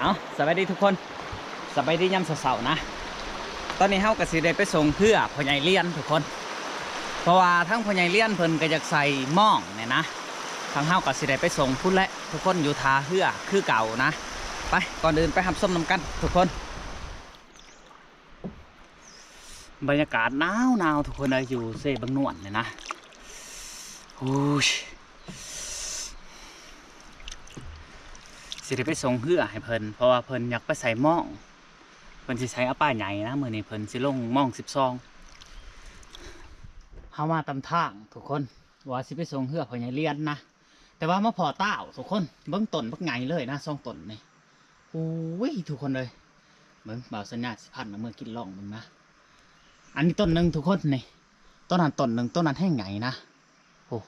ເອົາ ສະບາຍດີທຸກຄົນ ສະບາຍດີຍາມເຊົ້າໆນະ. ຕອນນີ້ເຮົາກໍຊິໄດ້ໄປສົ່ງເຮືອພໍ່ໃຫຍ່ລຽນທຸກຄົນ ເພາະວ່າທາງພໍ່ໃຫຍ່ລຽນເພິ່ນກໍຢາກໃສ່ມ້ອງນີ້ນະ. ທາງເຮົາກໍຊິໄດ້ໄປສົ່ງພຸ້ນແຫຼະທຸກຄົນ ຢູ່ທ່າເຮືອຄືເກົ່ານະ. ໄປ ກ່ອນອື່ນໄປຮັບຊົມນຳກັນທຸກຄົນ. ບັນຍາກາດໜາວໆ ທຸກຄົນເອີຍ ຢູ່ເຊບັງນວນນີ້ນະ. ໂອ້ຍ ຊິໄດ້ໄປສົ່ງເຮືອໃຫ້ເພິ່ນ ເພາະວ່າເພິ່ນຢາກໄປໃສ່ມ້ອງ ເພິ່ນຊິໃສ່ອາປ້າໃຫຍ່ນະ. ມື້ນີ້ເພິ່ນຊິລົງມ້ອງສິບສອງ. ເຮົາມາຕາມທາງທຸກຄົນ ວ່າຊິໄປສົ່ງເຮືອພໍ່ໃຫຍ່ລຽນນະ. ແຕ່ວ່າມາພໍ້ຕ່າວທຸກຄົນ ເບິ່ງຕົ້ນບັກໃຫຍ່ເລີຍນະ ສອງຕົ້ນນີ້. ໂອ້ຍ ທຸກຄົນເອີຍ ເບິ່ງ ບ່າວສັນຍາຊິພັນເອົາເມືອກິນລອງເບິ່ງນະ. ອັນນີ້ຕົ້ນໜຶ່ງທຸກຄົນນີ້ ຕົ້ນນັ້ນຕົ້ນໜຶ່ງ ຕົ້ນນັ້ນແຮງໃຫຍ່ນະ. ໂອ້.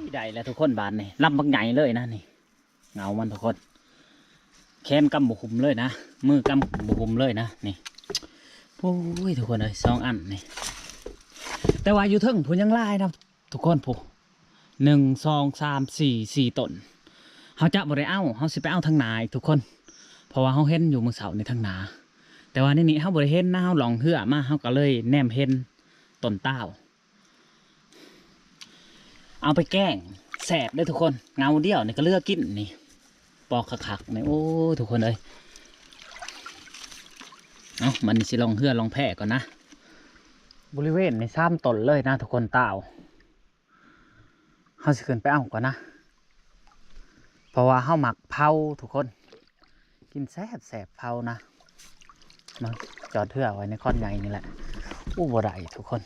ນີ້ໄດ້ແລ້ວທຸກຄົນ ບາດນີ້ລຳບັກໃຫຍ່ເລີຍນະນີ້. ເຫງົາມັນທຸກຄົນ ແຂນກຳບໍ່ຫຸ້ມເລີຍນະ ມືກຳບໍ່ຫຸ້ມເລີຍນະນີ້. ໂອ້ຍ ທຸກຄົນເອີຍ ສອງອັນນີ້ ແຕ່ວ່າຢູ່ເທິງພຸ້ນຍັງຫຼາຍນະ ທຸກຄົນ ຜູ້ ໜຶ່ງ ສອງ ສາມ ສີ່ ສີ່ຕົ້ນ. ເຮົາຈະບໍ່ໄດ້ເອົາ ເຮົາຊິໄປເອົາທາງໜ້າອີກທຸກຄົນ ເພາະວ່າເຮົາເຫັນຢູ່ມື້ເຊົ້ານີ້ທາງໜ້າ ແຕ່ວ່າໃນນີ້ເຮົາບໍ່ໄດ້ເຫັນນະ ເຮົາລ່ອງເຮືອມາ ເຮົາກໍເລີຍແນມເຫັນຕົ້ນຕາວ. ເອົາໄປແກງແຊບເດີ້ທຸກຄົນ ເຫງົາດຽວນີ້ກໍເຫຼືອກິນນີ້ ປອກຄັກໆນີ້. ໂອ້ຍ ທຸກຄົນເອີຍ ເອົາ ມັນຊິລ່ອງເຮືອລ່ອງແພກ່ອນນະ. ບໍລິເວນນີ້ສາມຕົ້ນເລີຍນະທຸກຄົນ ຕາວ. ເຮົາຊິຂຶ້ນໄປເອົາກ່ອນນະ ເພາະວ່າເຮົາມັກເຜົາທຸກຄົນ ກິນແຊບໆ ເຜົານະ. ມາຈອດເຮືອໄວ້ໃນຄອນໃຫຍ່ນີ້ແຫຼະ. ໂອ້ ບໍ່ໄດ້ທຸກຄົນ.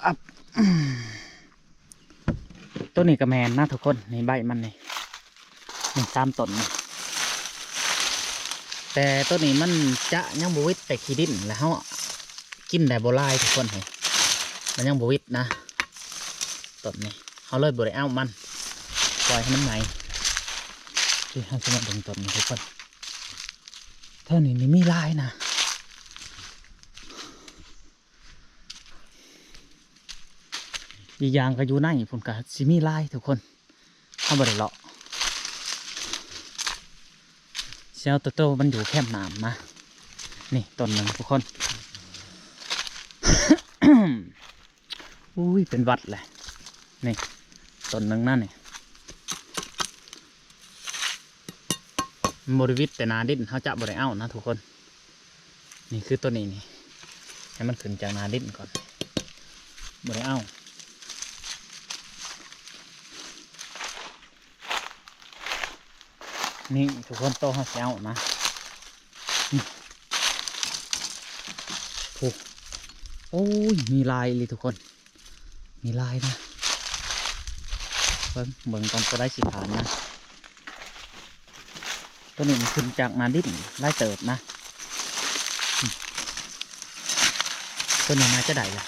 ອັບ ຕົວນີ້ກໍແມ່ນນະທຸກຄົນ ນີ້ໃບມັນນີ້ ນີ້ສາມຕົ້ນນີ້ ແຕ່ຕົວນີ້ມັນຈະຍັງບໍ່ຫວິດແຕ່ຂີ້ດິນ ແລ້ວເຮົາກິນໄດ້ບໍ່ຫຼາຍທຸກຄົນ ນີ້ ມັນຍັງບໍ່ຫວິດນະ ຕົ້ນນີ້ ເຮົາເລີຍບໍ່ໄດ້ເອົາມັນ ປ່ອຍໃຫ້ມັນໃຫຍ່ ທີ່ເຮົາຊິມາເບິ່ງຕົ້ນນີ້ທຸກຄົນ ເທິງນີ້ນີ້ມີຫຼາຍນະ ອີກຢ່າງກໍຢູ່ໃນພຸ້ນກໍຊິມີຫຼາຍທຸກຄົນ ເຮົາບໍ່ໄດ້ເລາະ ຊິເອົາໂຕໂຕມັນຢູ່ແຄມນ້ຳນະ ນີ້ຕົ້ນໜຶ່ງທຸກຄົນ ອຸ້ຍ ເປັນຫວັດແຫຼະ ນີ້ຕົ້ນໜຶ່ງນະນີ້ ມັນບໍ່ໄດ້ຫວິດແຕ່ໜ້າດິນ ເຮົາຈະບໍ່ໄດ້ເອົານະທຸກຄົນ ນີ້ຄືຕົວນີ້ນີ້ ໃຫ້ມັນຂຶ້ນຈາກໜ້າດິນກ່ອນ ບໍ່ໄດ້ເອົາ ນີ້ທຸກຄົນ ໂຕເຮົາຊິເອົານະ ນີ້ ໂອ້ ໂອ້ຍ ມີຫຼາຍອີ່ຫຼີທຸກຄົນ ມີຫຼາຍນະ ເບິ່ງ ເບິ່ງກ່ອນ ຕົວໃດຊິຜ່ານນະ ຕົວນີ້ມັນຂຶ້ນຈາກໜ້າດິນຫຼາຍເຕີບນະ ຕົວນີ້ໜ້າຈະໄດ້ລະ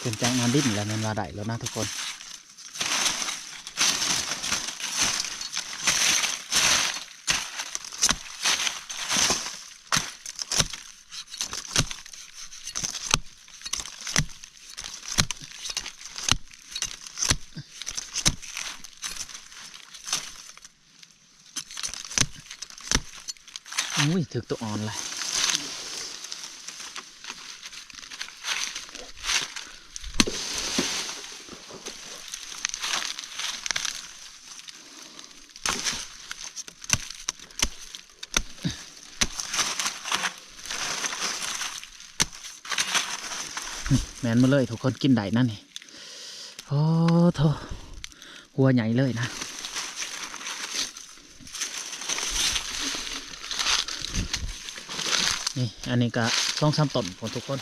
ຂຶ້ນຈາກໜ້າດິນແລ້ວແມ່ນວ່າໄດ້ແລ້ວນະທຸກຄົນ. ໂອ້ຍ ຖືກຕົວອ່ອນລະ. ແມ່ນໝົດເລີຍທຸກຄົນ ກິນໄດ້ນະນີ້. ໂອ້ໂທ້ ຫົວໃຫຍ່ເລີຍນະ. ນີ້ ອັນນີ້ກະສອງສາມຕົ້ນພຸ້ນທຸກຄົນ.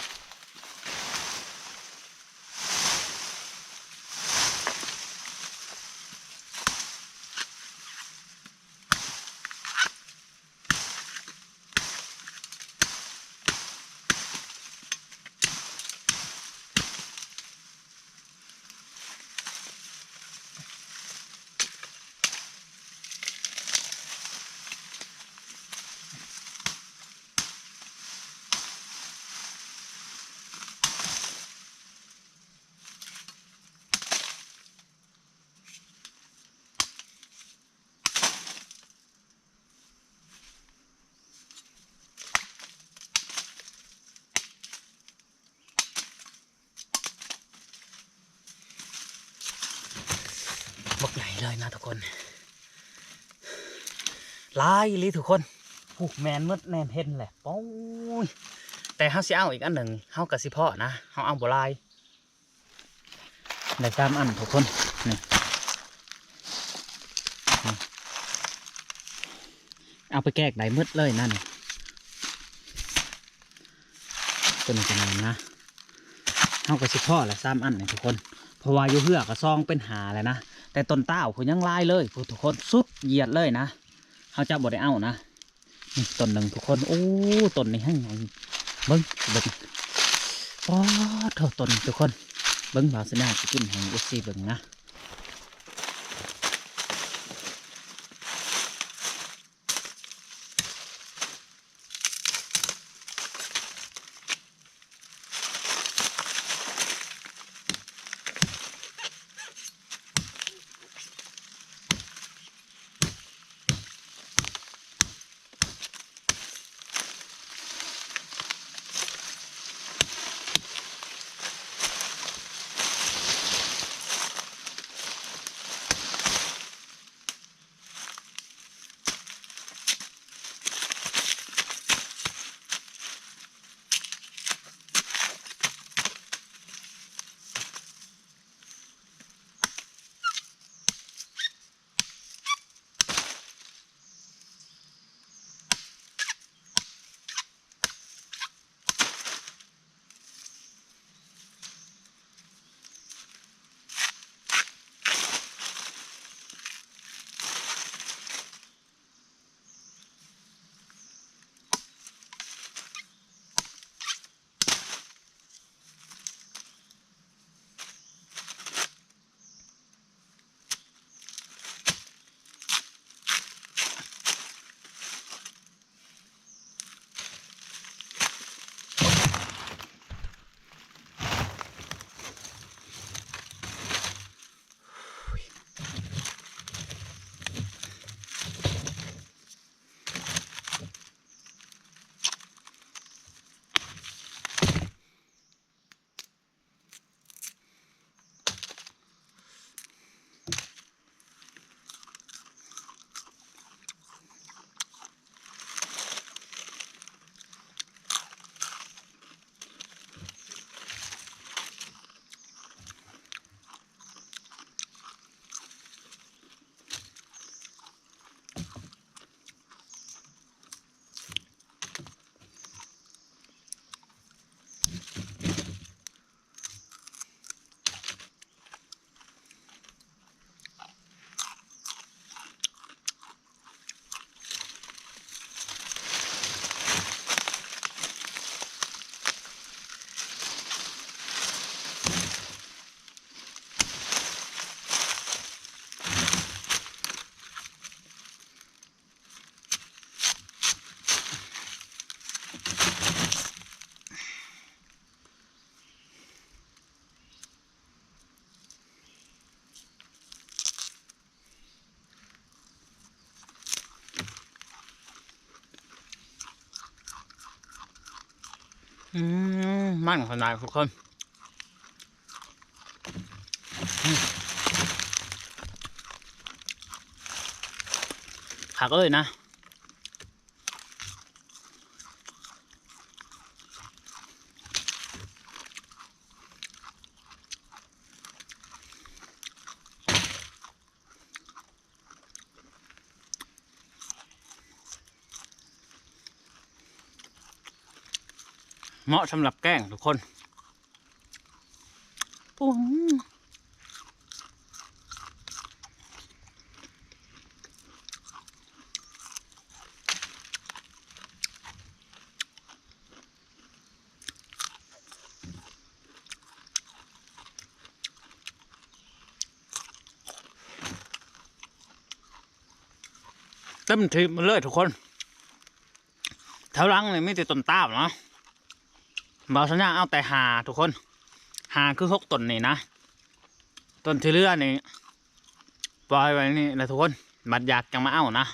ບັກໃຫຍ່ເລີຍນະທຸກຄົນ ຫຼາຍອີ່ຫຼີທຸກຄົນ. ໂອ້ ແມ່ນໝົດ ແນມເຫັນແຫຼະ. ໂອ້ຍ ແຕ່ເຮົາຊິເອົາອີກອັນໜຶ່ງ ເຮົາກະຊິພໍ້ນະ ເຮົາເອົາບໍ່ຫຼາຍ. ໄດ້ສາມອັນທຸກຄົນ ນີ້ ເອົາໄປແກງໄດ້ໝົດເລີຍນະນີ້. ຕົວນີ້ກະແມ່ນນະ ເຮົາກະຊິພໍ້ລະສາມອັນນີ້ທຸກຄົນ ເພາະວ່າຢູ່ເຮືອກະສອງເປັນຫ້າແລ້ວນະ ແຕ່ຕົ້ນຕາວພຸ້ນຍັງຫຼາຍເລີຍພຸ້ນທຸກຄົນ ສຸດຢຽດເລີຍນະ ເຮົາຈະບໍ່ໄດ້ເອົານະ. ນີ້ຕົ້ນໜຶ່ງທຸກຄົນ ໂອ້ ຕົ້ນນີ້ແຮງໃຫຍ່ ເບິ່ງ ເບິ່ງ ປາດໂທ້ ຕົ້ນນີ້ທຸກຄົນ ເບິ່ງ ວາສະນາຊິກິນໃຫ້ເອັຟຊີເບິ່ງນະ. ໂ อืม มันขนาดทุกคน อืม คักเอ้ยนะ เหมาะสำหรับแกงทุกคน ปุ้ง เต็มที่หมดเลยทุกคน แถวหลังนี่มีแต่ต้นตาลเนาะ บ่าวสัญญาเอาแต่ห้าทุกคน ห้าคือหกต้นนี่นะ ต้นที่เหลือนี่ปล่อยไว้นี่แหละทุกคน บัดอยากจั่งมาเอานะ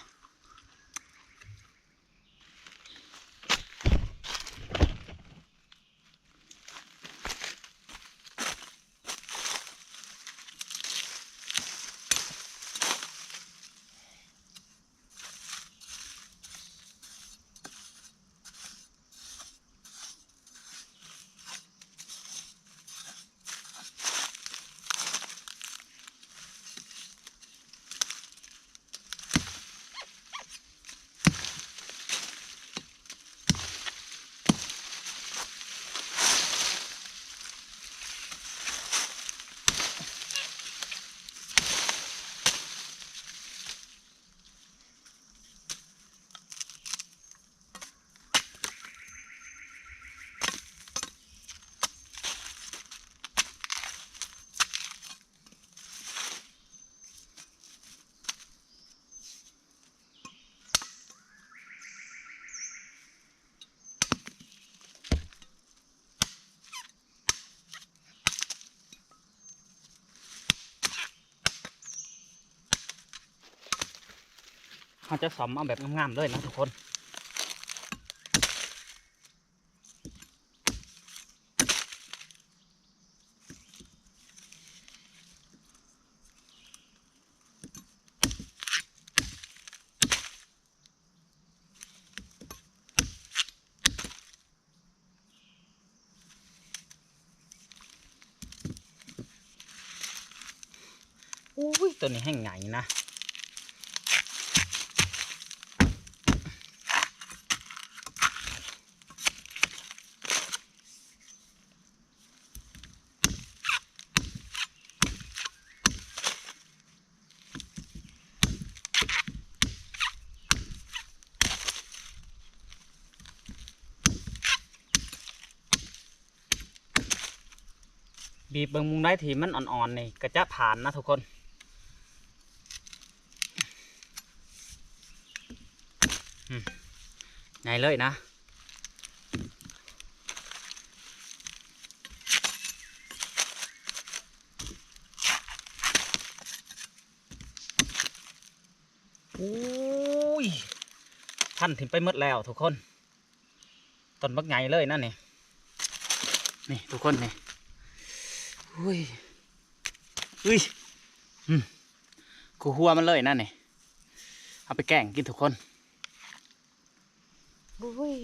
เราจะซ่อมเอาแบบงามๆเลยนะทุกคน อุ้ย ตัวนี้แฮ่งใหญ่นะ บีบเบิ่งมุมใดที่มันอ่อนๆนี่ก็จะผ่านนะทุกคน อืม ใหญ่เลยนะ อุ้ย พันถิ่มไปหมดแล้วทุกคน ต้นบักใหญ่เลยนะนี่ นี่ทุกคนนี่ อุ้ย อุ้ย อืม กูหัวมันเลยนะนี่ เอาไปแกงกินทุกคน โอ้ย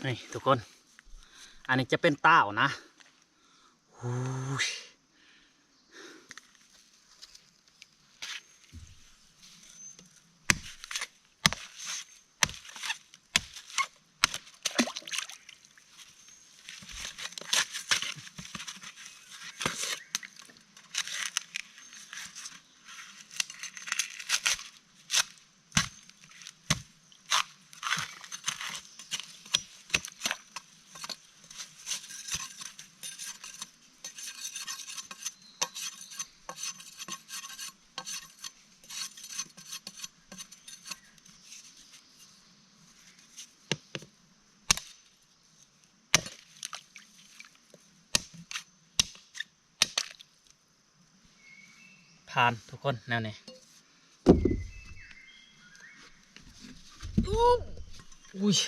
นี่ทุกคน อันนี้จะเป็นต้าวนะ โอ้ย โ ຜ່ານທຸກຄົນແນວນີ້. ອຸ້ຍ.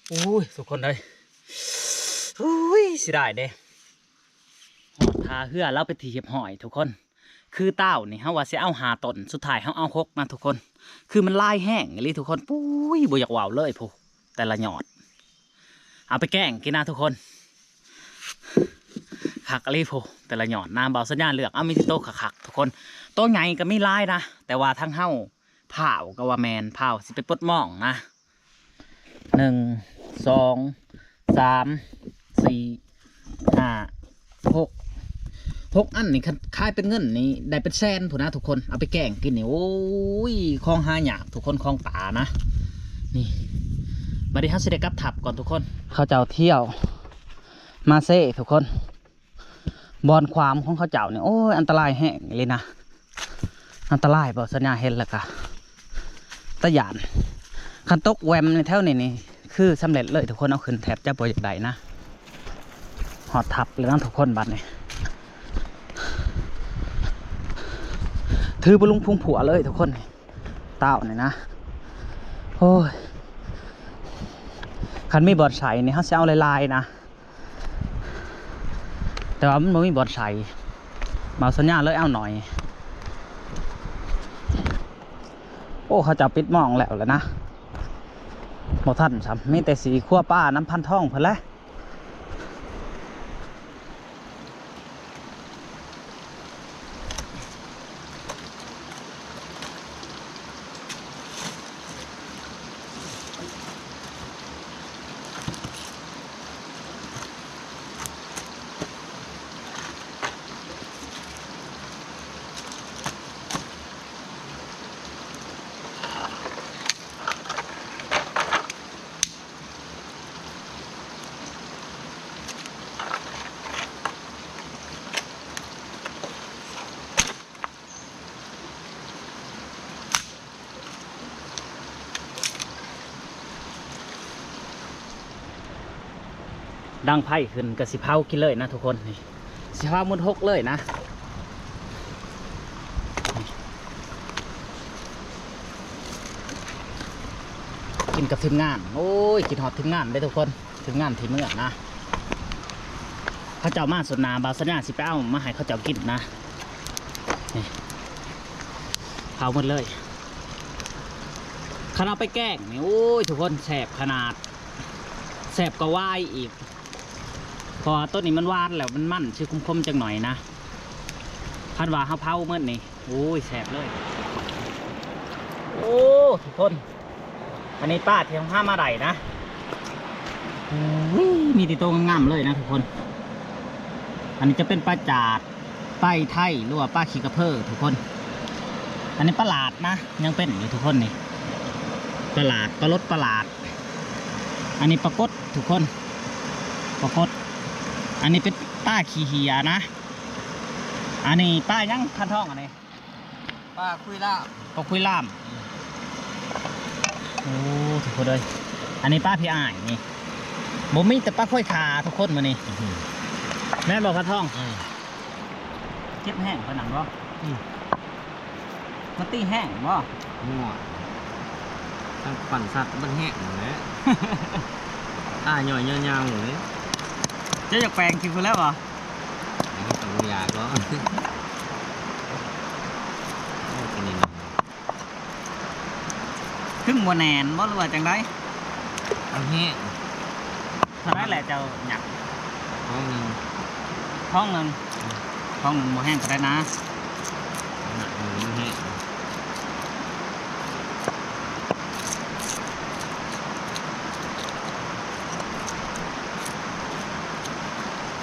ໂອ້ຍ ທຸກຄົນເອີຍ ໂອ້ຍ ເສຍດາຍເດ້. ຮອດທ່າເຮືອລາວເປັນທີ່ຮຽບຮ້ອຍທຸກຄົນ. ຄືຕ່າວນີ້ເຮົາວ່າຊິເອົາຫ້າຕົ້ນ ສຸດທ້າຍເຮົາເອົາຫົກນະທຸກຄົນ. ຄືມັນຫຼາຍແຮງອີ່ຫຼີທຸກຄົນ. ປຸ້ຍ ບໍ່ຢາກເວົ້າເລີຍພຸ້ນ ແຕ່ລະຍອດ. ເອົາໄປແກງກິນນະທຸກຄົນ. ຄັກອີ່ຫຼີພຸ້ນ ແຕ່ລະຍອດນະ. ບ່າວສັນຍາເລືອກເອົາມີແຕ່ໂຕຄັກໆທຸກຄົນ. ໂຕໃຫຍ່ກໍມີຫຼາຍນະ ແຕ່ວ່າທາງເຮົາ ພ້າວກໍວ່າແມ່ນ ພ້າວຊິໄປປົດໝອງນະ. ໜຶ່ງ ສອງ ສາມ ສີ່ ຫ້າ ຫົກ ຫົກອັນນີ້ ຄັນຂາຍເປັນເງິນນີ້ໄດ້ເປັນແສນພຸ້ນນະທຸກຄົນ. ເອົາໄປແກງກິນນີ້ ໂອ້ຍ ຂອງຫາຍາກທຸກຄົນ ຂອງປ່ານະ. ນີ້ ບັດນີ້ເຮົາຊິໄດ້ກັບທັບກ່ອນທຸກຄົນ. ເຂົາເຈົ້າທ່ຽວມາເຊທຸກຄົນ. ບ່ອນຂວາມຂອງເຂົາເຈົ້ານີ້ ໂອ້ຍ ອັນຕະລາຍແຮງອີ່ຫຼີນະ ອັນຕະລາຍ. ບ່າວສັນຍາເຫັນແລ້ວກະຕາຢ້ານ. ຄັນຕົກແຫວ່ມໃນແຖວນີ້ນີ້ ຄືສຳເລັດເລີຍທຸກຄົນ. ເອົາຂຶ້ນແທບຈະບໍ່ຢາກໄດ້ນະ. ຮອດທັບແລ້ວນະທຸກຄົນ ບັດນີ້ ຖືບໍ່ລຸງພຸງພົວເລີຍທຸກຄົນ. ຕ່າວນີ້ນະ ໂອ້ຍ ຄັນມີບ່ອນໃສ່ນີ້ ເຮົາຊິເອົາຫຼາຍໆນະ. ແຕ່ວ່າມັນບໍ່ມີບ່ອນໃສ່ ບ່າວສັນຍາເລີຍເອົາໜ້ອຍ. ໂອ້ ເຂົາເຈົ້າປິດໝອງແລ້ວແຫຼະນະ ບໍ່ທັນຊ້ຳ. ມີແຕ່ຊິຄົວປານຳພັນທອງເພິ່ນແຫຼະ. ດັງໄຟຂຶ້ນກໍຊິເຜົາກິນເລີຍນະທຸກຄົນ. ນີ້ຊິເຜົາໝົດຫົກເລີຍນະ ກິນກັບທີມງານ. ໂອ້ຍ ຄິດຮອດທີມງານເດ້ທຸກຄົນ. ທີມງານທີ່ເມືອນະ ເຂົາເຈົ້າມາສຸດໜ້າ ບ່າວສັນຍາຊິໄປເອົາມາໃຫ້ເຂົາເຈົ້າກິນນະ. ນີ້ ເຜົາໝົດເລີຍ. ຄັນເອົາໄປແກງນີ້ ໂອ້ຍ ທຸກຄົນ ແຊບຂະໜາດ ແຊບກວ່າຫວາຍອີກ ເພາະວ່າໂຕນີ້ມັນຫວານແລ້ວ ມັນມັນຊິຂົມໆຈັກໜ້ອຍນະ. ຄັນວ່າເຮົາເຜົາໝົດນີ້ ໂອ້ຍ ແຊບເລີຍ. ໂອ້ ທຸກຄົນ ອັນນີ້ປາທີ່ເຮົາຫາມາໄດ້ນະ. ໂອ້ຍ ມີແຕ່ໂຕງາມໆເລີຍນະທຸກຄົນ. ອັນນີ້ຈະເປັນປາຈາດ ປາໄທ ຫຼືວ່າປາຂີ້ກະເພີທຸກຄົນ. ອັນນີ້ປາຫຼາດນະ ຍັງເປັນຢູ່ທຸກຄົນ. ນີ້ປາຫຼາດ ປາຫຼົດປາຫຼາດ. ອັນນີ້ປາກົດທຸກຄົນ ປາກົດ. ອັນນີ້ເປັນປາຂີ້ເຫຍນະ. ອັນນີ້ປາຫຍັງ ພັນທອງ? ອັນນີ້ ປາຄຸຍລາມ ປາຄຸຍລາມ. ໂອ້ ທຸກຄົນເອີຍ ອັນນີ້ປາພີ່ອ້າຍນີ້ ບໍ່ມີແຕ່ປາຄວາຍຂາທຸກຄົນມື້ນີ້. ອື ແມ່ນບໍ່ ພັນທອງ? ອື ເຈັບແຮງປານນັ້ນບໍ່? ອື ມັນຕີແຮງບໍ່? ໂອ້ຍ ທັງປັ່ນສັດມັນແຮງນັ້ນແຫຼະ. ອ້າ ຍ່ອຍຍາວໆເລີຍ. ເຈົ້າຢາກແປງຂີ້ເພິ່ນແລ້ວບໍ່? ເອີ ກໍບໍ່ຢາກດອກ. ໂອ້ ເປັນຫຍັງ? ຄຶ້ງບໍ່ແໜ້ນບໍ່ ຫຼືວ່າຈັ່ງໃດ? ມັນແຫ້ງ. ເທົ່າໃດແຫຼະເຈົ້າຫຍັກ? ທ້ອງໜຶ່ງ. ທ້ອງໜຶ່ງ? ອືມ. ທ້ອງໜຶ່ງບໍ່ແຫ້ງປານໃດນະ. ໜັກ ເອີ ມັນແຫ້ງ.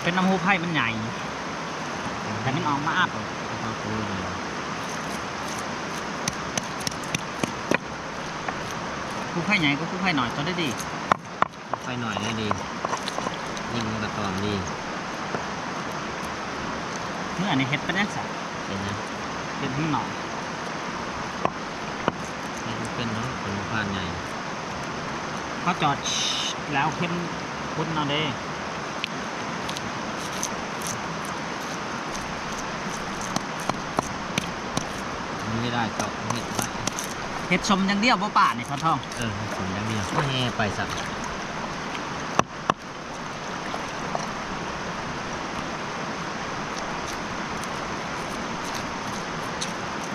ເປັນນຳຮູໄພມັນໃຫຍ່ ແຕ່ມັນອອກມາອັບ. ພູໄພໃຫຍ່ກັບພູໄພນ້ອຍຕົວໃດດີ? ພູໄພນ້ອຍແຫຼະດີ ຍິງມັນກະຕອມດີ. ເມື່ອນີ້ເຮັດເປັນຫຍັງຊະ? ເປັນຫຍັງ? ເຮັດຫຍັງເນາະ? ເຮັດບໍ່ເປັນດອກ ເປັນພູໄພໃຫຍ່. ເຮົາຈອດແລ້ວເຂັມຂຸດເອົາເດ້. ມັນມີຫຼາຍເຈາະເຮັດໄດ້. ເຮັດສົ້ມຢ່າງດຽວບໍ່ ປານີ້ ພັນທອງ? ເອີ ເຮັດສົ້ມຢ່າງດຽວ. ໂອ້ຍ ແຫ່ໄປຊະ.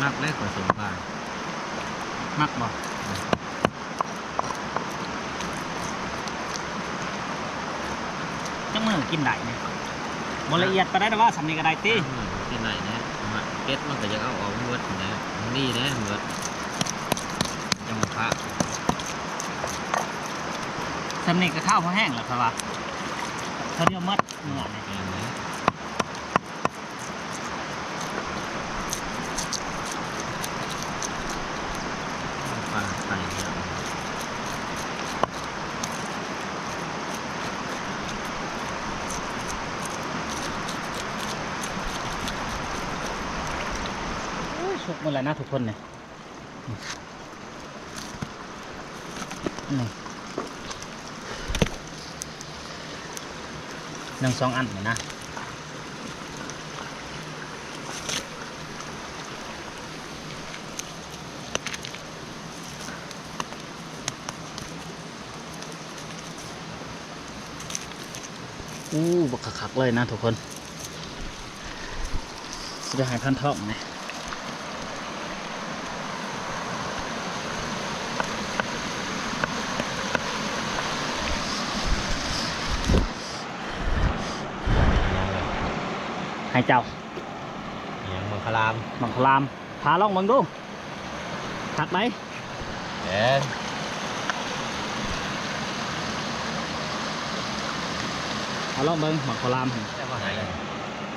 ມັກເດ້ຂ້ອຍສົ້ມປາ. ມັກບໍ່? ຈັກມື້ກິນໄດ້ນີ້? ບໍ່ລະອຽດປານໃດດອກວ່າ ສ່ຳນີ້ກໍໄດ້ຕິ. ກິນໄດ້ແຫຼະ ເກັບມັນກໍຢາກເອົາອອກໝົດຫັ້ນແຫຼະ. ມັນດີເດ້ໝົດ ຈັ່ງບໍ່ຄາ. ສ່ຳນີ້ກໍຄາວພໍແຫ້ງແລ້ວຂ້ອຍວ່າ ເທື່ອດຽວໝົດເມື່ອນີ້. ແມ່ນແຫຼະ. ປາໄປແລ້ວ. ໂອ້ຍ ສຸກໝົດແລ້ວນະທຸກຄົນນີ້. ນີ້ ຍັງສອງອັນນີ້ນະ. ໂອ້ ບັກຄັກໆເລີຍນະທຸກຄົນ. ຊິໄດ້ໃຫ້ພັນທອງແດ່. ໃຫ້ເຈົ້າ ຫຍັງ ບັງຄະລາມ? ບັງຄະລາມ. ພາລອງເບິ່ງດູ. ຄັກໃດ. ແມ່ນ. ເອົາລອງເບິ່ງ ບັງຄະລາມ. ແລ້ວມາໃຫ້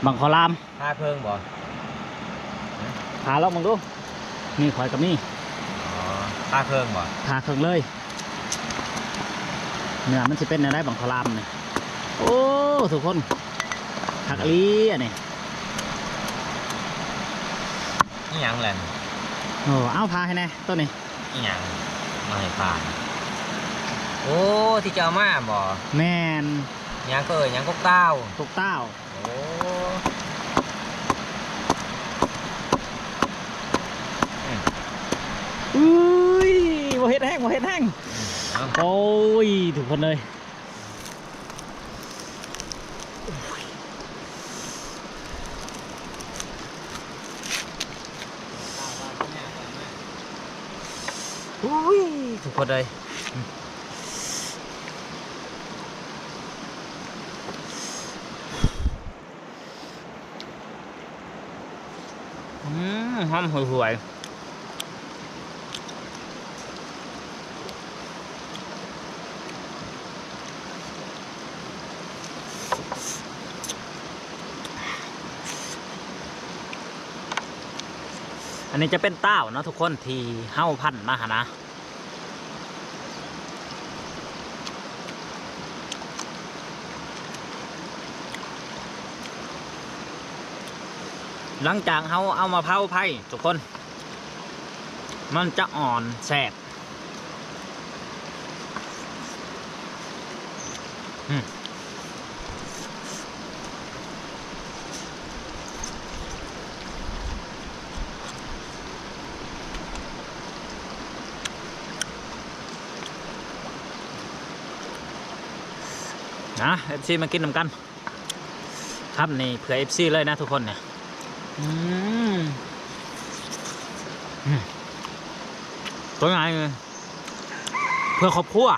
ບັງຄະລາມ. ພາເຄິ່ງບໍ່? ພາລອງເບິ່ງດູ. ນີ້ຂ້ອຍກໍມີ. ອໍ ພາເຄິ່ງບໍ່? ພາເຄິ່ງເລີຍ. ເນື້ອມັນຊິເປັນແນວໃດ ບັງຄະລາມນີ້? ໂອ້ ທຸກຄົນ ຄັກອີ່ຫຼີອັນນີ້. ອີ່ຫຍັງແຫຼະ? ໂອ້ ເອົາພາໃຫ້ແດ່ໂຕນີ້. ອີ່ຫຍັງມາໃຫ້ພາ? ໂອ້ ທີ່ເຈົ້າເອົາມາບໍ່? ແມ່ນ. ຫຍັງກໍເອີ້ນຫຍັງ? ກົກຕ່າວ. ກົກຕ່າວ. ໂອ້ ອືມ ອຸ້ຍ ບໍ່ເຮັດແຮງ ບໍ່ເຮັດແຮງ. ອືມ ເອົາ ໂອ້ຍ ທຸກຄົນເອີຍ. ອຸ້ຍ ທຸກຄົນເອີຍ. ອືມ ຫອມຫວຍໆ. ອັນນີ້ຈະເປັນຕ່າວເນາະທຸກຄົນ ທີ່ເຮົາພັນມາຫັ້ນນະ. ຫຼັງຈາກເຮົາເອົາມາເຜົາໄຟທຸກຄົນ ມັນຈະອ່ອນແຊບ. ອືມ. ນະ ເອັຟຊີ ມາກິນນຳກັນ ຄຳນີ້ເພື່ອເອັຟຊີເລີຍນະທຸກຄົນນີ້. ອືມ ອືມ ຕົວໃຫຍ່ເພື່ອຄອບຄົວ.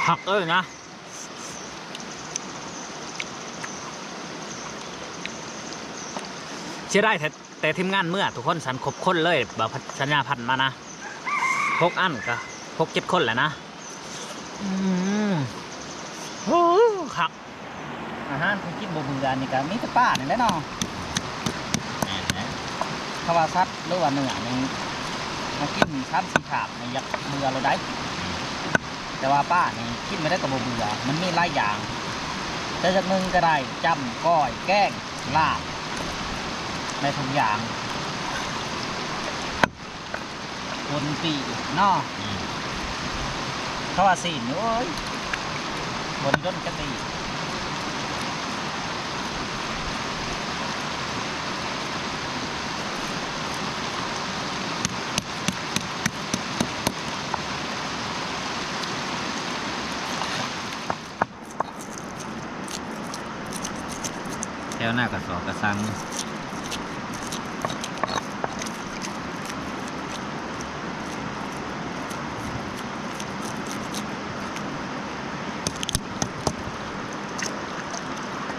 ຄັກເອີຍນະ. ເສຍດາຍແຕ່ ແຕ່ທີມງານເມືອທຸກຄົນ ສັນຄົບຄົນເລີຍ ບ່າວພັດ ສັນຍາພັດມານະ ຫົກອັນກະຫົກເຈັດຄົນແຫຼະນະ. ອືມ ໂອ້ ຄັກ. ອາຫານທີ່ກິນບໍ່ເບື່ອນີ້ກະມີແຕ່ປານີ້ແຫຼະເນາະ. ແມ່ນແຫຼະ ຖ້າວ່າສັດ ຫຼືວ່າເນື້ອນີ້ ມາກິນສາມສີ່ຄາບນີ້ຢາກເບື່ອແລ້ວໃດ໋ ແຕ່ວ່າປານີ້ກິນແນວໃດກໍບໍ່ເບື່ອ ມັນມີຫຼາຍຢ່າງ ຈະຢ່າງໜຶ່ງກໍໄດ້ ຈ້ຳ ກ້ອຍ ແກງ ລາບ ໄດ້ທຸກຢ່າງ ຄົນປີ້ເນາະ. ອືມ ເພາະວ່າຊີ້ນນີ້ ໂອ້ຍ ບໍ່ໄດ້ດົນຈັກດີ້. ແຖວໜ້າກະສອກກະສັງ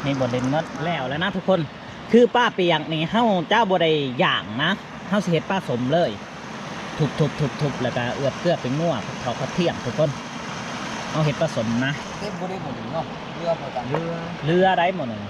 ນີ້ບໍ່ເຫຼັ້ນເນາະ. ແລ້ວແລ້ວນະທຸກຄົນ ຄືປາປຽກນີ້ເຮົາຈະບໍ່ໄດ້ຍ່າງນະ ເຮົາຊິເຮັດປາສົມເລີຍ ທຸບໆໆໆ ແລ້ວກະເອືອບເກືອແປ້ງນົວ ຜັກເຂົ້າ ກະທຽມທຸກຄົນ ເຮົາເຮັດປາສົມນະ. ເຕັມບໍ່ໄດ້ໝົດນີ້ເນາະ ເຫຼືອບໍ່ທັນ ເຫຼືອ ເຫຼືອໄດ້ໝົດນີ້.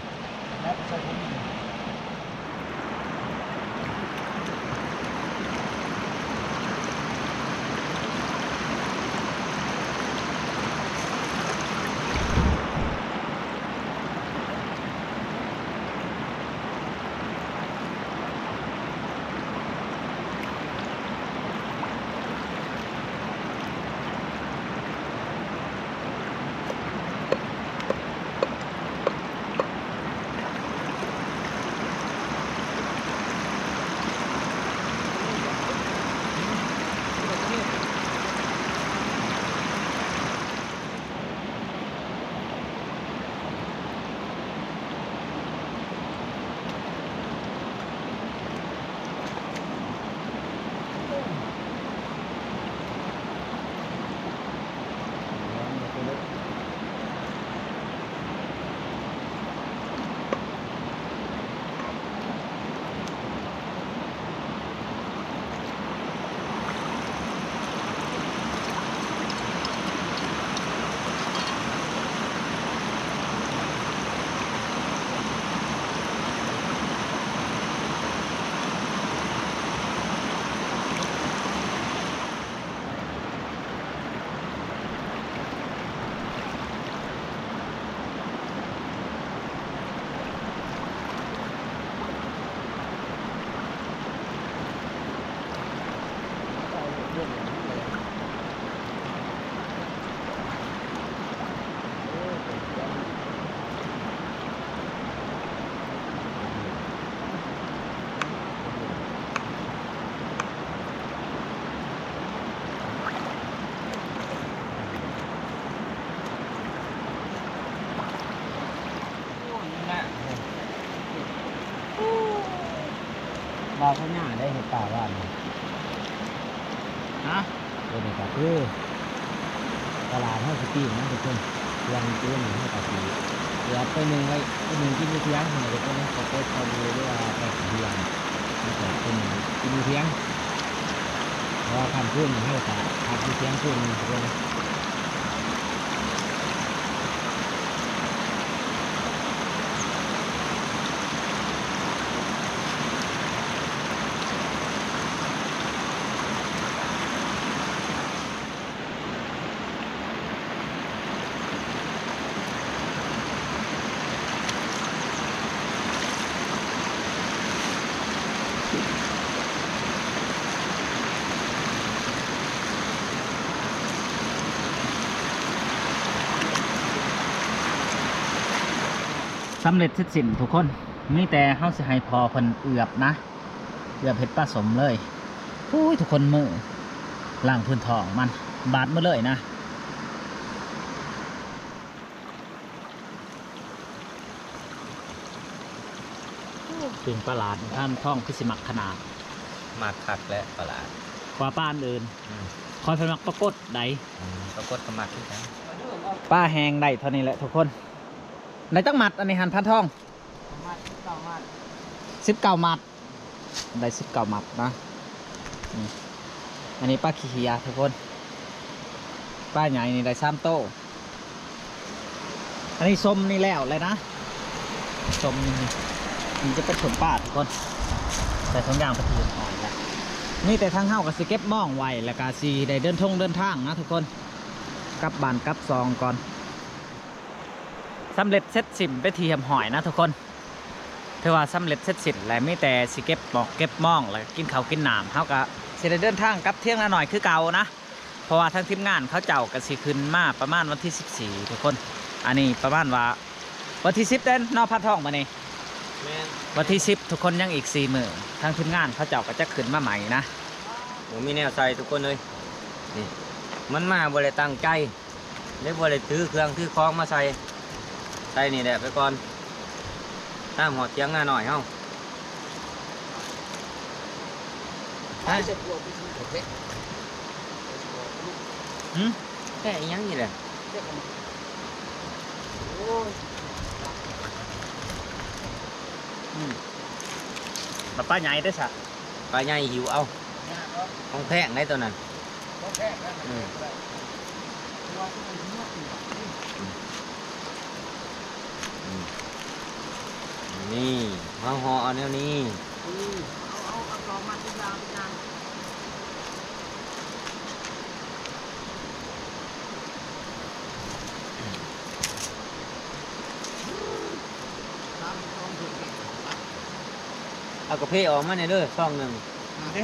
ບ່າວພະຍາໄດ້ເຮັດປາຫວານ. ຮະ? ໂຕນີ້ກະຄືຕະຫຼາດເຮົາຊິປີ້ງນະທຸກຄົນ. ສ່ວນປູນນີ້ເຮົາກະຊິເກືອບໄປໜຶ້ງໄວ້ ໄປໜຶ້ງກິນຢູ່ທຽງພຸ້ນແຫຼະທຸກຄົນເນາະ. ເຂົ້າໂພດເຂົ້າໝູ່ ຫຼືວ່າເຂົ້າສຽງ ເຮົາກະໄປໜຶ້ງກິນຢູ່ທຽງ ເພາະວ່າຄ່ຳຄືນນີ້ເຮົາກະພັກຢູ່ທຽງຄືນໜຶ່ງທຸກຄົນເນາະ. ໂອ້ ສຳເລັດເສັດສິ້ນທຸກຄົນ ມີແຕ່ເຮົາຊິໃຫ້ພໍ່ເພິ່ນເອືອບນະ ເອືອບເຮັດປາສົ້ມເລີຍ. ໂອ້ຍ ທຸກຄົນ ມືລ້າງພື້ນທ້ອງມັນ ບາດໝົດເລີຍນະ. ໂອ້ ປີ້ງປາຫຼາດ ທ່ານທອງຄືຊິມັກຂະໜາດ. ມັກຄັກແຫຼະປາຫຼາດ ກວ່າປາອັນອື່ນ. ອືມ ຂ້ອຍເພິ່ນມັກປາກົດໃດ. ອືມ ປາກົດກໍມັກຄືກັນ. ປາແຫ້ງໄດ້ເທົ່ານີ້ແຫຼະທຸກຄົນ. ໄດ້ຈັກມັດອັນນີ້ຫັ້ນ ພັນທອງ? ມັດ ສິບເກົ້າມັດ ສິບເກົ້າມັດ ໄດ້ສິບເກົ້າມັດນະ. ນີ້ ອັນນີ້ປາຂີ້ເຫຍື້ອທຸກຄົນ ປາໃຫຍ່ນີ້ໄດ້ສາມໂຕ. ອັນນີ້ສົ້ມນີ້ແລ້ວແລ້ວນະ ສົ້ມນີ້ ນີ້ຈະເປັນສົ້ມປາທຸກຄົນ ໃສ່ຖົງຢາງໄປທີ່ຮຽບຮ້ອຍແລ້ວ. ນີ້ແຕ່ທາງເຮົາກໍຊິເກັບມອງໄວ້ ແລ້ວກໍຊິໄດ້ເດີນທົ່ງເດີນທາງນະທຸກຄົນ ກັບບ້ານກັບຊ່ອງກ່ອນ. ສຳເລັດເສັດສິ້ນເປັນທີ່ຮຽບຮ້ອຍນະທຸກຄົນ ຖືວ່າສຳເລັດເສັດສິ້ນແລ້ວ ມີແຕ່ຊິເກັບໝອກເກັບມອງ ແລ້ວກິນເຂົ້າກິນນ້ຳ ເຮົາກໍຊິໄດ້ເດີນທາງກັບທຽງນານ້ອຍຄືເກົ່ານະ. ເພາະວ່າທາງທີມງານເຂົາເຈົ້າກໍຊິຂຶ້ນມາປະມານວັນທີສິບສີ່ທຸກຄົນ. ອັນນີ້ປະມານວ່າວັນທີສິບເດ້ເນາະ ພັນທອງ ມື້ນີ້. ແມ່ນ ວັນທີສິບທຸກຄົນ ຍັງອີກສີ່ມື້ ທາງທີມງານເຂົາເຈົ້າກໍຈະຂຶ້ນມາໃໝ່ນະ. ບໍ່ມີແນວໃສ່ທຸກຄົນເອີຍ ນີ້ ມັນມາບໍ່ໄດ້ຕັ້ງໃຈ. ເລີຍບໍ່ໄດ້ຖືເຄື່ອງຖືຂອງມາໃສ່ ໃສ່ນີ້ແຫຼະໄປກ່ອນ ຕາມຮອດຖຽງນານ້ອຍເຮົາ. ຮະ? ຫຶ? ແຕ່ອີຫຍັງນີ້ແຫຼະ? ໂອ້ຍ ອືມ ແລ້ວປາໃຫຍ່ເດ້ຊະ? ປາໃຫຍ່ຫິວເອົາ ຂອງແພງໃດ໋ຕົວນັ້ນ. ອືມ ອືມ ນີ້ ເຮົາຫໍ່ເອົາແນວນີ້. ເອົາກາເຟອອກມາແດ່ເດີ ຊອງໜຶ່ງ. ມາເດ້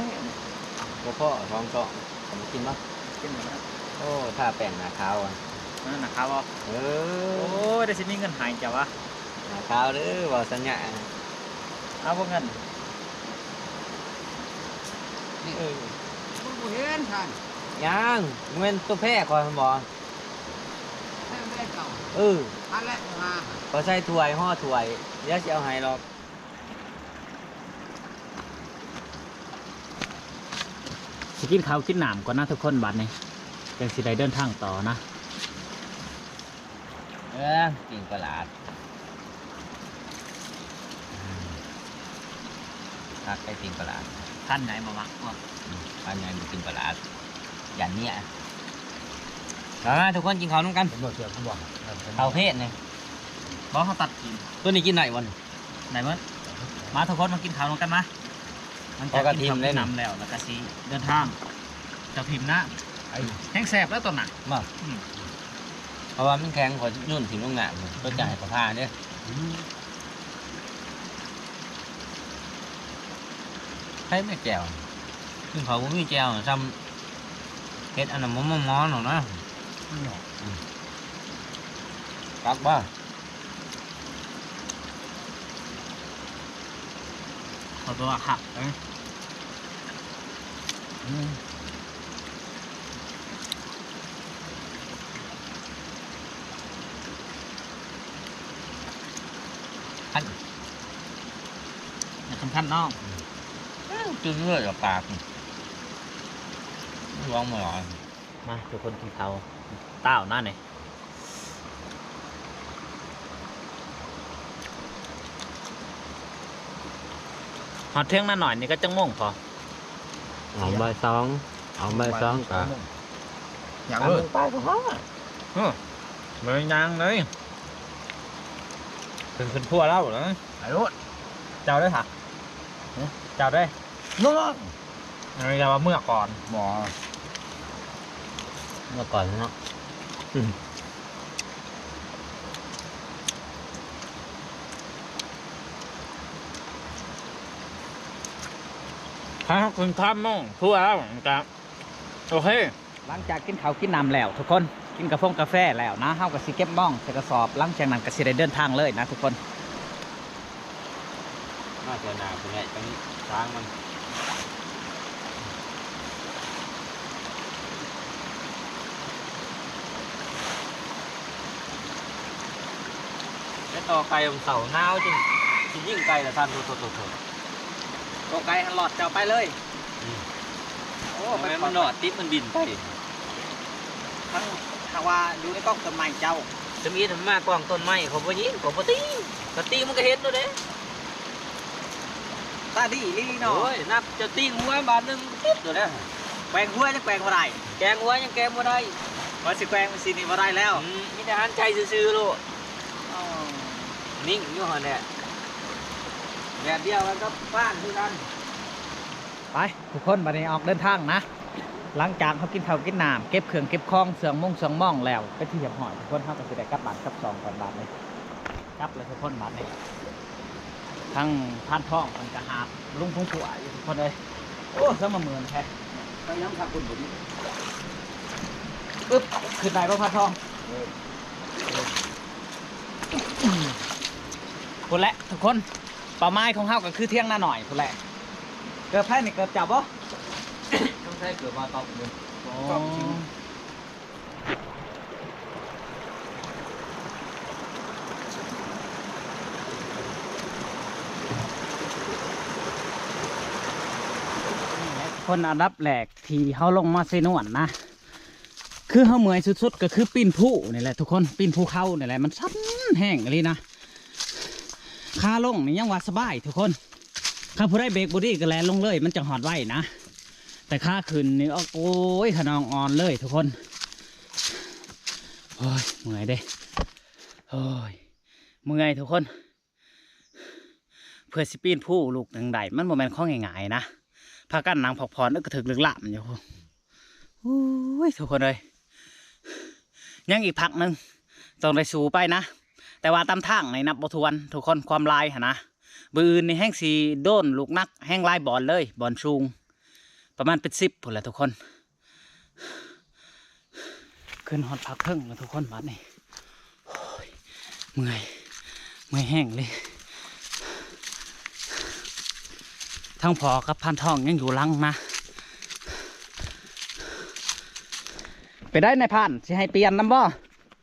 ບໍ່ພໍສອງຊອງ ເອົາມາກິນເນາະ. ກິນແລ້ວນະ. ໂອ້ ທາແປ້ງໜ້າຂາວອະ. ເອີ ໜ້າຂາວບໍ່? ເອີ ໂອ້ຍ ໄດ້ຊິມີເງິນໃຫ້ເຈົ້າວະ. ໜ້າຂາວເດີ ເວົ້າສັນຍາ. ເອົາບໍ່ເງິນ? ເອີ ມັນບໍ່ເຫັນທ່ານ. ຍັງ ບໍ່ແມ່ນຕົວແພ້ຂ້ອຍຫັ້ນບໍ່? ແມ່ນແມ່ເຈົ້າ. ເອີ ອັນແລກຫາ ຂ້ອຍໃສ່ຖ້ວຍ ຫໍ່ຖ້ວຍ ດຽວຊິເອົາໃຫ້ດອກ. ຊິກິນເຂົ້າກິນນ້ຳກ່ອນນະທຸກຄົນ ບາດນີ້ ຈັ່ງຊິໄດ້ເດີນທາງຕໍ່ນະ. ເອີ ປີ້ງປາຫຼາດ ຄັກໄດ໋ ປີ້ງປາຫຼາດ. ພັນໃຫຍ່ບໍ່ມັກພວກ ອືມ ພັນໃຫຍ່ບໍ່ກິນປາຫຼາດ ຢ້ານເມຍ. ມາໆ ທຸກຄົນ ກິນເຂົ້ານຳກັນ. ເຂົ້າເພດນີ້ ບໍ່ ເຮົາຕັດກິນ. ຕົວນີ້ກິນໄດ້ບໍ່ນີ້? ໄດ້ເໝິດ. ມາທຸກຄົນມາກິນເຂົ້ານຳກັນມາ. ຫຼັງຈາກກິນເຂົ້າກິນນ້ຳແລ້ວ ແລ້ວກໍຊິເດີນທາງ. ເຈົ້າຖິ້ມນະ ແຮງແຊບແລ້ວຕອນນັ້ນ. ບໍ່ ອືມ ເພາະວ່າມັນແຂງ ຂ້ອຍໂຍນຖິ້ມລົງນ້ຳ ເພິ່ນຈະໃຫ້ຂ້ອຍຜ່າເດ້. ອືມ ໃຜມີແຈ່ວ ກິນເຂົ້າບໍ່ມີແຈ່ວ ສ່ຳເຮັດອັນນັ້ນໝໍໆ ເນາະ. ອືມ ຕັກບໍ່? ເຂົາຕົວະຄັກເດ້. ອືມ ຄັນ ຄັນໆ ເນາະ. ອືມ ຈຶ່ງເລືອດອອກປາກ ລອງມາຫຼອຍ. ມາທຸກຄົນ ກິນເຂົ້າ ຕ້າວນະນີ້. ຮອດເທິງນານ້ອຍນີ້ກໍຈັກໂມງພໍ? ອອກບ່າຍສອງ ອອກບ່າຍສອງກະ ຍັງ ສາມໂມງປາຍກໍພໍ. ເອີ ບໍ່ໄດ້ຍ່າງເລີຍ ເປັນຄົນພົວລາວນະ. ໄປໂລດ ເຈົ້າເດີ ຫະ ເຈົ້າເດີ ນອນ. ອັນນີ້ລາວວ່າເມື່ອກ່ອນ ໝໍ ເມື່ອກ່ອນເນາະ. ອືມ ຖ້າເຮົາຂຶ້ນສາມໂມງ ຖືວ່າມັນກະໂອເຄ. ຫຼັງຈາກກິນເຂົ້າກິນນ້ຳແລ້ວທຸກຄົນ ກິນກາຟົງກາແຟແລ້ວນະ ເຮົາກໍຊິເກັບມອງໃສ່ກະສອບ ຫຼັງຈາກນັ້ນກໍຊິໄດ້ເດີນທາງເລີຍນະທຸກຄົນ. ມາເທື່ອໜ້າພຸ້ນແຫຼະ ຈັ່ງສ້າງມັນ. ແລ້ວຕໍ່ໄກ່ມັນເຊົາໜາວ ຈຶ່ງຊິຍິງໄກ່ລະຊັ້ນ. ໂທ້ໆໆໆ ໂຕໄກ່ຫັ້ນລອດເຈົ້າໄປເລີຍ. ອືມ ໂອ້ ແມ່ນມັນນອດຕິດ ມັນບິນໄປ. ທັງ ຖ້າວ່າຢູ່ໃນກ້ອງຕົ້ນໄມ້ເຈົ້າ ສຳອິດມັນມາກ້ອງຕົ້ນໄມ້ ຂ້ອຍບໍ່ຍິງ ຂ້ອຍບໍ່ຕີ ກະຕີມັນກະເຫັນໂລດເດ້. ຕາດີອີ່ຫຼີເນາະ. ໂອ້ຍ ນັບຈະຕີຫົວບາດໜຶ່ງຕິດໂລດເດ້. ແກວ່ງຫົວຍັງແກວ່ງບໍ່ໄດ້ ແກວ່ງຫົວຍັງແກວ່ງບໍ່ໄດ້. ວ່າຊິແກວ່ງຊິນີ້ບໍ່ໄດ້ແລ້ວ. ອືມ ມີແຕ່ຫັນໃຈຊື່ໆໂລດ. ອໍ ນິ່ງຢູ່ຫັ້ນແຫຼະ ແບບດຽວກັນກັບຟານຄືກັນ. ໄປທຸກຄົນ ບັດນີ້ອອກເດີນທາງນະ. ຫຼັງຈາກເຮົາກິນເຂົ້າກິນນ້ຳ ເກັບເຄື່ອງເກັບຂອງ ເຊື່ອງມຸງເຊື່ອງມອງແລ້ວ ເປັນທີ່ຮຽບຮ້ອຍ ທຸກຄົນ ເຮົາກໍຊິໄດ້ກັບບ້ານກັບຊ່ອງກ່ອນບາດນີ້. ກັບແລ້ວທຸກຄົນ ບາດນີ້ ທັງພານທອງເພິ່ນກໍຫາບລຸງທຸງຂົວຢູ່ ທຸກຄົນເອີຍ. ໂອ້ ເຊິ່ງມາເໝືອນແທ້ ໄປຍັງພາຄຸນບໍ່ມີ. ອຶບ ຂຶ້ນໄດ້ບໍ່ພານທອງ? ເອີ ພຸ້ນແຫຼະທຸກຄົນ ເປົ້າໝາຍຂອງເຮົາກໍຄືຖຽງນານ້ອຍພຸ້ນແຫຼະ. ເກີບໃຜນີ້ ເກີບເຈົ້າບໍ່? ຕ້ອງໃຊ້ເກີບມາຕອບຢູ່. ອໍ ຕອບຈິງ. ຄົນອັນດັບແລກທີ່ເຮົາລົງມາເຊນວນນະ ຄືເຮົາເມື່ອຍສຸດໆ ກໍຄືປີນພູນີ້ແຫຼະທຸກຄົນ ປີນພູເຂົານີ້ແຫຼະ ມັນຊັນແຮງອີ່ຫຼີນະ. ຂາລົງນີ້ຍັງວ່າສະບາຍທຸກຄົນ ຄັນຜູ້ໃດເບຣກບໍ່ດີກໍແລ່ນລົງເລີຍ ມັນຈັ່ງຮອດໄວນະ. ແຕ່ຂາຂຶ້ນນີ້ ໂອ້ຍ ຂະນອງອ່ອນເລີຍທຸກຄົນ. ໂອ້ຍ ເມື່ອຍເດ້ ໂອ້ຍ ເມື່ອຍທຸກຄົນ. ເພື່ອຊິປີນພູລູກໜຶ່ງໄດ້ ມັນບໍ່ແມ່ນຂອງງ່າຍໆນະ. ພາກັນນັ່ງພັກຜ່ອນ ເອີ ກະຖືກລຶກລາມຢູ່. ໂອ້ຍ ທຸກຄົນເອີຍ ຍັງອີກພັກໜຶ່ງ ຕ້ອງໄດ້ສູ້ໄປນະ. ແຕ່ວ່າຕາມທາງນີ້ນັບບໍ່ຖ້ວນທຸກຄົນ ຄວາມຫຼາຍຫັ້ນນະ. ມື້ອື່ນນີ້ແຮ່ງຊິໂດນລູກໜັກ ແຮ່ງຫຼາຍບ່ອນເລີຍ ບ່ອນສູງ ປະມານເປັນສິບພຸ້ນແຫຼະທຸກຄົນ. ຂຶ້ນຮອດພາກເທິງແລ້ວທຸກຄົນ ບາດນີ້. ໂອ້ຍ ເມື່ອຍ ເມື່ອຍແຮງເລີຍ. ທັງພໍ່ກັບພານທອງຍັງຢູ່ຫຼັງນະ. ໄປໄດ້ນາຍພານ ຊິໃຫ້ປ່ຽນນຳບໍ່?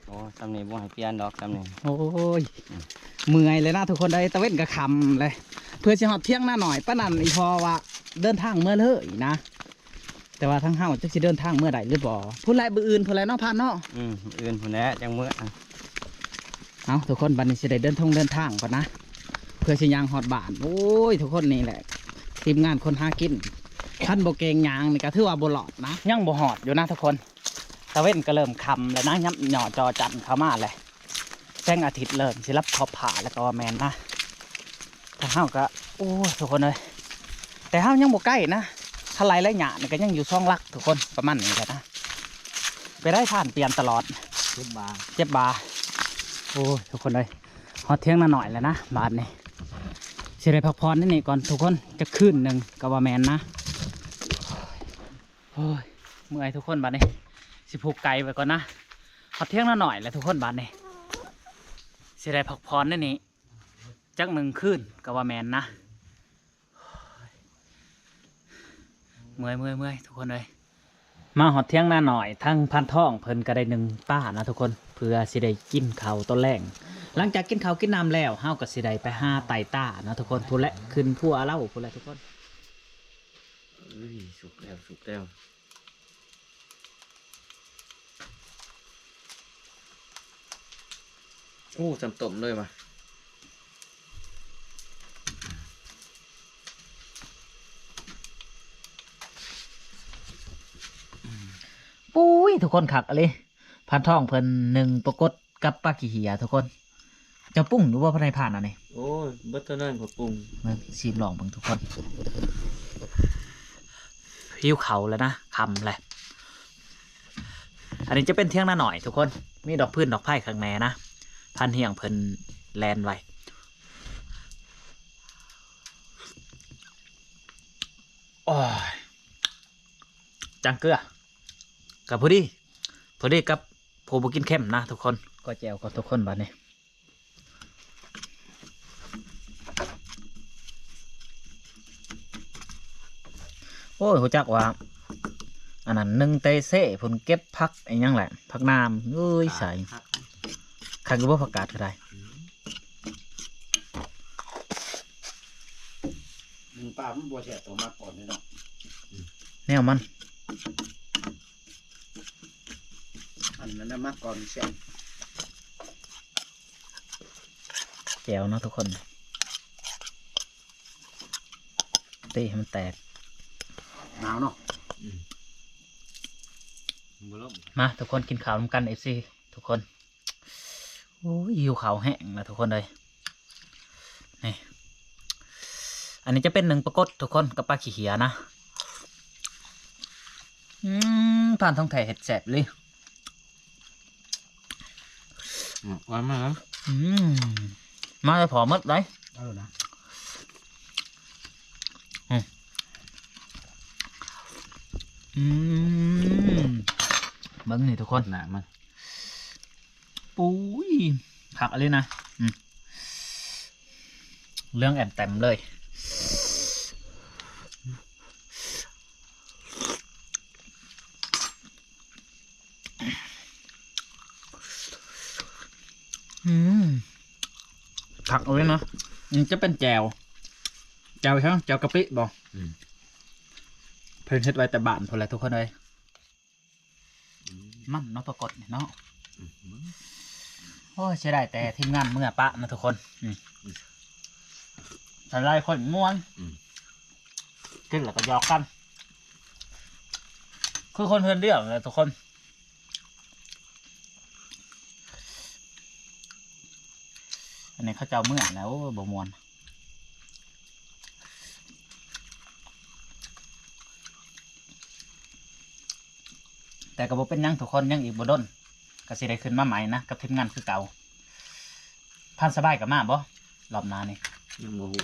ໂອ້ ຊ່ຳນີ້ບໍ່ໃຫ້ປ່ຽນດອກ ຊ່ຳນີ້. ໂອ້ຍ ອືມ ເມື່ອຍເລີຍນະທຸກຄົນເອີຍ ຕາເວັນກໍຄ່ຳເລີຍ. ເພື່ອຊິຮອດຖຽງນານ້ອຍປານນັ້ນ ອີ່ພໍ່ວ່າເດີນທາງເມືອເລີຍນະ. ແຕ່ວ່າທາງເຮົາຈັກຊິເດີນທາງເມືອໄດ້ຫຼືບໍ່ ພຸ້ນແຫຼະ ມື້ອື່ນພຸ້ນແຫຼະເນາະ ພານເນາະ. ອືມ ມື້ອື່ນພຸ້ນແຫຼະຈັ່ງເມືອ. ເອົ້າ ທຸກຄົນ ບັດນີ້ຊິໄດ້ເດີນທົ່ງເດີນທາງກ່ອນນະ ເພື່ອຊິຍ່າງຮອດບ້ານ. ໂອ້ຍ ທຸກຄົນ ນີ້ແຫຼະທີມງານຄົນຫາກິນ ຄັນບໍ່ເກັ່ງຍ່າງນີ້ກໍຖືວ່າບໍ່ລອດນະ. ຍັງບໍ່ຮອດຢູ່ນະທຸກຄົນ ຕາເວັນກໍເລີ່ມຄ່ຳແລ້ວນະ ຫຍັບຫຍໍ້ຈໍຈັນເຂົ້າມາແລ້ວ. ແສງອາທິດເລີ່ມຊິລັບຂອບຟ້າແລ້ວກໍວ່າແມ່ນນະ. ທາງເຮົາກໍ ໂອ້ຍ ທຸກຄົນເອີຍ ແຕ່ເຮົາຍັງບໍ່ໃກ້ນະ ຖ້າໄລ່ໄລຍະນີ້ກໍຍັງຢູ່ສອງຫຼັກທຸກຄົນ ປະມານນີ້ແຫຼະນະ. ໄປໄດ້ຜ່ານປ່ຽນຕະຫຼອດ ເຈັບບ່າ ເຈັບບ່າ. ໂອ້ຍ ທຸກຄົນເອີຍ ຮອດຖຽງນານ້ອຍແລ້ວນະ ບາດນີ້ ຊິໄດ້ພັກຜ່ອນໃນນີ້ກ່ອນທຸກຄົນ ຈັກຄືນໜຶ່ງກໍວ່າແມ່ນນະ. ໂອ້ຍ ເມື່ອຍທຸກຄົນ ບາດນີ້ ຊິຜູກໄກ່ໄວ້ກ່ອນນະ. ຮອດຖຽງນານ້ອຍແລ້ວທຸກຄົນ ບາດນີ້ ຊິໄດ້ພັກຜ່ອນໃນນີ້ຈັກໜຶ່ງຄືນກໍວ່າແມ່ນນະ. ເມື່ອຍ ເມື່ອຍ ເມື່ອຍ ທຸກຄົນເອີຍ. ມາຮອດຖຽງນານ້ອຍ ທາງພານທອງເພິ່ນກໍໄດ້ໜຶ້ງປານະທຸກຄົນ ເພື່ອຊິໄດ້ກິນເຂົ້າຕອນແລງ. ຫຼັງຈາກກິນເຂົ້າກິນນ້ຳແລ້ວ ເຮົາກໍຊິໄດ້ໄປຫາໄຕ່ຕານະທຸກຄົນ. ພຸ້ນແຫຼະ ຂຶ້ນພູອາເລົາພຸ້ນແຫຼະທຸກຄົນ. ເອີຍ ສຸກແລ້ວ ສຸກແລ້ວ. ໂອ້ ຊ່ຳຕົ້ມເລີຍວ່າ. ປຸ້ຍ ທຸກຄົນ ຄັກອີ່ຫຼີ. ພານທອງເພິ່ນໜຶ້ງປາກົດກັບປາຂີ້ເຫຍື້ອທຸກຄົນ. ເຈົ້າປຸງຢູ່ບໍ່ ພະນາຍພານອັນນີ້? ໂອ້ຍ ເບິດເທົ່ານັ້ນຂ້ອຍປຸງ. ເບິ່ງ ຊີມລອງເບິ່ງທຸກຄົນ. ຫິວເຂົ້າແລ້ວນະ ຄ່ຳແລ້ວ. ອັນນີ້ຈະເປັນຖຽງນານ້ອຍທຸກຄົນ ມີດອກຟືນດອກໄຟຂ້າງແນ່ນະ ພັນຮຽງເພິ່ນແລ່ນໄວ້. ໂອ້ຍ ຈາງເກືອ ກໍພໍດີ ພໍດີກັບຜູ້ບໍ່ກິນເຄັມນະທຸກຄົນ. ກໍແຈ່ວກ່ອນທຸກຄົນ ບາດນີ້. ໂອ້ຍ ຮູ້ຈັກວ່າ ອັນນັ້ນ ໜຶ່ງເຕເຊ ເພິ່ນເກັບຜັກອີຫຍັງແຫຼະ ຜັກໜາມ ເອີຍ ສາຍ ຄັກຢູ່ບໍ່ ຜັກກາດກໍໄດ້. ໜຶ່ງປາມັນບໍ່ແຊບ ຕ້ອງໝັກກ່ອນເດ້ເນາະ ແນວມັນ ອັນນັ້ນນະ ໝັກກ່ອນແຊບ. ແຈ່ວເນາະທຸກຄົນ ຕີໃຫ້ມັນແຕກ ໜາວເນາະ ອືມ ບໍ່ລົງ ມາທຸກຄົນ ກິນເຂົ້ານຳກັນ ເອັຟຊີ ທຸກຄົນ. ໂອ້ຍ ຫິວເຂົ້າແຮງນະທຸກຄົນເອີຍ. ນີ້ ອັນນີ້ຈະເປັນໜຶ່ງປາກົດທຸກຄົນ ກັບປາຂີ້ເຫຍນະ. ອືມ ທ່ານທອງແທ້ເຮັດແຊບອີ່ຫຼີ. ອືມ ອາຍມາແລ້ວ ອືມ ມາແລ້ວພໍໝົດໄດ໋ ເອົາໂລດນະ ອືມ ອືມ ເບິ່ງນີ້ທຸກຄົນ ໜ້າມັນ ປຸ້ຍ ຄັກອີ່ຫຼີນະ ອືມ ເຫຼືອງແອມແຕມເລີຍ. ອືມ ຄັກເລີຍເນາະ ອືມ ຈະເປັນແຈ່ວ ແຈ່ວຫຍັງ ແຈ່ວກະປິບໍ ອືມ ເພິ່ນເຮັດໄວ້ແຕ່ບ້ານພຸ້ນແຫຼະທຸກຄົນເອີຍ. ອືມ ມັນເນາະ ປາກົດນີ້ເນາະ ອືມ ໂອ້ຍ ເສຍດາຍແຕ່ທີມງານເມືອປະນະທຸກຄົນ ອືມ ຫຼາຍໆຄົນມ່ວນ ອືມ ກິນແລ້ວກໍຫຍອກກັນ ຄືຄົນເຮືອນດຽວແຫຼະທຸກຄົນ. ອັນນີ້ເຂົາເຈົ້າເມືອແລ້ວ ໂອ້ ບໍ່ມ່ວນ ແຕ່ກໍບໍ່ເປັນຫຍັງທຸກຄົນ ຍັງອີກບໍ່ດົນກໍຊິໄດ້ຂຶ້ນມາໃໝ່ນະ ກັບທີມງານຄືເກົ່າ. ທ່ານສະບາຍກໍມາບໍ່ ລອບໜ້ານີ້? ຍັງບໍ່ຮູ້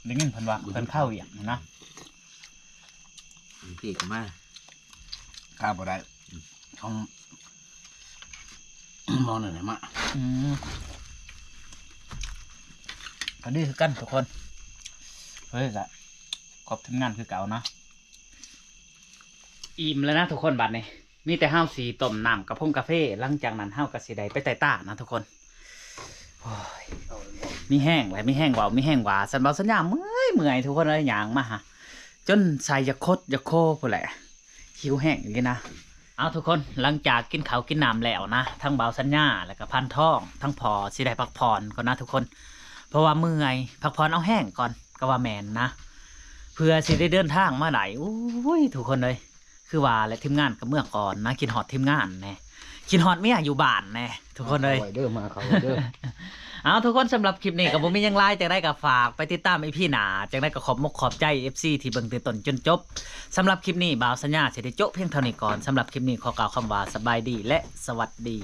ໄດ້ຍິນເພິ່ນວ່າເພິ່ນຄາວຽກນະ ພີ່ກໍມາ ຂ້າບໍ່ໄດ້ ອືມ ຂອງໝໍນັ້ນແຫຼະມາ ອືມ ກໍດີຄືກັນທຸກຄົນ ເຮີ້ຍ ກໍຂອບທີມງານຄືເກົ່າເນາະ. ອີ່ມແລ້ວນະທຸກຄົນ ບັດນີ້ມີແຕ່ເຮົາຊິຕົ້ມນ້ຳກະພົງກາເຟ ຫຼັງຈາກນັ້ນເຮົາກໍຊິໄດ້ໄປໄຕ່ຕານນະທຸກຄົນ. ໂອ້ຍ ມີແຮງແຫຼະ ມີແຮງເວົ້າ ມີແຮງວ່າ ສັນເວົ້າສັນຫຍັງ ເມື່ອຍໆ ທຸກຄົນເອີຍ ຍ່າງມາຫາ ຈົນໃສ່ຢາກຄົດຢາກໂຄພຸ້ນແຫຼະ ຫິວແຮງອີ່ຫຼີນະ. ເອົາທຸກຄົນ ຫຼັງຈາກກິນເຂົ້າກິນນ້ຳແລ້ວນະ ທັງບ່າວສັນຍາ ແລ້ວກໍພັນທອງ ທັງພໍ່ຊິໄດ້ພັກຜ່ອນກ່ອນນະທຸກຄົນ ເພາະວ່າເມື່ອຍ ພັກຜ່ອນເອົາແຮງກ່ອນ ກໍວ່າແມ່ນນະ ເພື່ອຊິໄດ້ເດີນທາງມາໄດ້. ໂອ້ຍ ທຸກຄົນເອີຍ ຄືວ່າແຫຼະ ທີມງານກໍເມືອກ່ອນນະ ຄິດຮອດທີມງານແດ່ ຄິດຮອດເມຍຢູ່ບ້ານແດ່ ທຸກຄົນເອີຍ ມາເຂົ້າໄວ້ເດີ ມາເຂົ້າໄວ້ເດີ. ເອົາ ທຸກຄົນ ສຳລັບຄລິບນີ້ກໍບໍ່ມີຫຍັງຫຼາຍ ຈັ່ງໃດກໍຝາກໄປຕິດຕາມ ອີ ພີ ໜ້າ ຈັ່ງໃດກໍຂອບມົກຂອບໃຈ ເອັຟ ຊີ ທີ່ເບິ່ງແຕ່ຕົ້ນຈົນຈົບ. ສຳລັບຄລິບນີ້ ບ່າວສັນຍາຊິໄດ້ໂຈະພຽງເທົ່ານີ້ກ່ອນ. ສຳລັບຄລິບນີ້ຂໍກ່າວຄຳວ່າ ສະບາຍດີ ແລະ ສະຫວັດດີ.